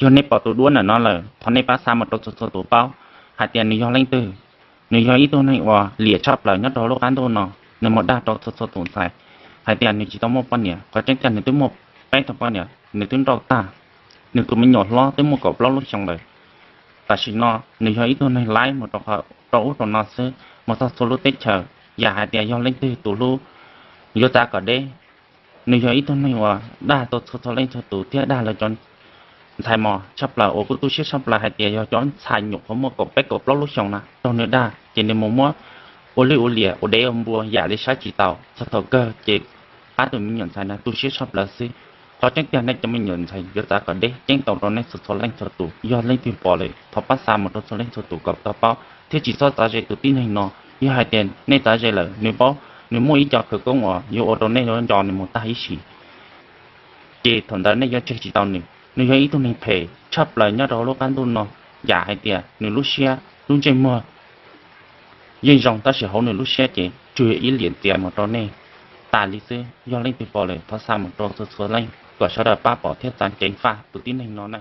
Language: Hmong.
Yog nej pom tus duab ntawm no lawm, thov nej pab xa mus rau txhua txhua tus paub hais tias nws yog leej twg. Nws yog ib tug neeg uas liam tshaj plaws nyob rau lub qab ntuj no, nws mus dag rau txhua txhua tus ntxhais hais tias nws tsis tau muaj poj niam, qhov tseeb tiag nws twb muaj peb tug poj niam, nws twb nrauj tag, nws tus me nyuam hlob twb muaj kaum plaub lub xyoo lawm. Tam sim no nws yog ib tug neeg laib mus rau ub rau no xwb, mus txog txhua lub teb chaws, yam hais tias yog leej twg tus hlub yuav txav kom deb. Nws yog ib tug neeg uas dag tau txhua txhua leej txhua tus thiab dag lawv cov ntxhais mos tshaj plaws uas kuj tu siab tshaj plaws hais tias yog cov ntxhais nyuam qhuav muaj kaum peb kaum plaub lub xyoo na raug nws dag ces nws mus muab ua lwj ua liam ua dev ua npua yam li saib tsis taus, txog thaum kawg ces pab tus me nyuam ntxhais na tu siab tshaj plaws xwb. Qhov tseeb tiag nej cov me nyuam ntxhais yuav txav kom deb, ceeb toom rau nej txhua txhua leej txhua tus, yog leej twg pom lawm thov pab xa mus rau txhua leej txhua tus kom tau paub thiab tsis txhob txav ze tus tib neeg no. Yog hais tias nej txav ze lawm, nws paub nws muaj ib co khawv koob uas yuav ua rau nej yuav nco nws mus tag ib sim, ces thaum ntawd nej yuav tseg tsis tau nws. Nws yog ib tug neeg phem tshaj plaws nyob rau lub qab ntuj no, yam hais tias nws lub siab lub ntsej muag yeej zoo tab sis hauv nws lub siab ces tsuas yog ib liam txias mus rau nej tas li xwb. Yog leej twg pom lawm thov xa mus rau txhua txhua leej kom sawv daws pab pom thiab txav ceev faj tus tib neeg no na.